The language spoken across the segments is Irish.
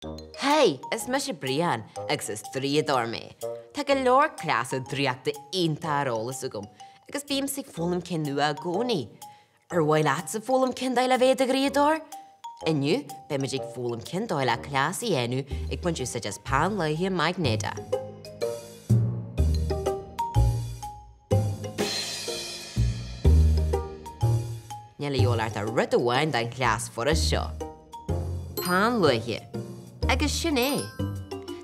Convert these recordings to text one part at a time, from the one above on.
Haigh, is mise Brian agus is draíodóir mé. Tá go leor cleasa draíochta iontacha ar eolas agam agus bímse ag foghlaim cinn nua i gcónaí. Ar mhaith leatsa foghlaim cén dóigh le bheith i do dhraíodóir? Inniu, beimid ag foghlaim cén dóigh le cleas a dhéanamh ag baint úsáid as peann luaidhe maighnéadach. Níl a dhíobháil ort ach rud amháin don chleas furast seo. Peann luaidhe. Agus sin é!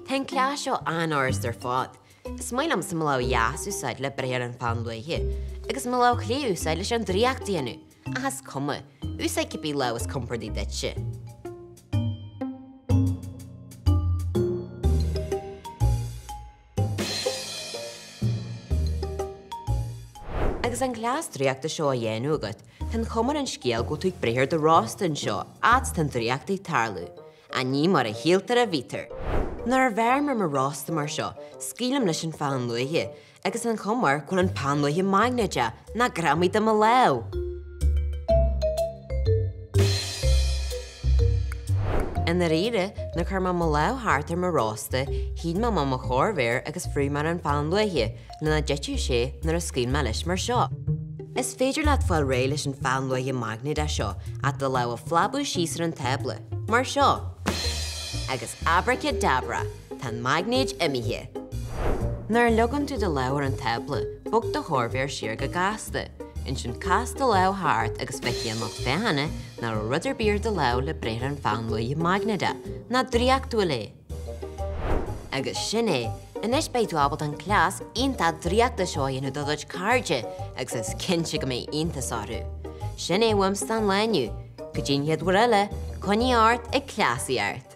Tá an cleas seo an-fhurast ar fad. Is maith liomsa mo lámh dheas a úsáid le breith ar an pheann luaidhe, agus mo lámh chlé a úsáid leis an draíocht a dhéanamh, ach is cuma, úsáid cibé lámh is compordaí duitse. Agus an cleas draíochta seo á dhéanamh agat, tá an chuma ar an scéal go bhfuil tú ag breith ar do rosta anseo, áit atá an draíocht ag tarlú. Ach ní mar a shíltear a bhítear. Nuair a bheirim ar mo rosta mar seo, scaoilim leis an pheann luaidhe, agus an chuma air go bhfuil an peann luaidhe maighnéadach, nó greamaithe de mo lámh! I ndáiríre, nuair a chuir mé mo lámh thart ar mo rosta, shín mé amach mo chorrmhéar agus bhrúigh mé ar an pheann luaidhe, le nach dtitfeadh sé nuair a scaoil mé leis mar seo. Is féidir leat fáil réidh leis an pheann luaidhe maighnéadach seo ach do lámh a phlabadh síos ar an tábla, mar seo. Agus abracadabra! Tá an maighnéad imithe. Nuair a leagann tú do lámh ar an tábla, bog do chorrmhéar siar go gasta. Ansin cas do lámh thart agus feicfidh an lucht féachana nach raibh rud ar bith ar do lámh le breith ar an pheann luaidhe maighnéadach, nach draíochtúil é? Agus sin é, anois beidh tú ábalta an cleas iontach draíochta seo a dhéanamh do do chuid cairde agus is cinnte go mbeidh iontas orthu. Sin é uaimse don lá inniu. Go dtí an chéad uair eile, coinnigh ort ag cleasaíocht!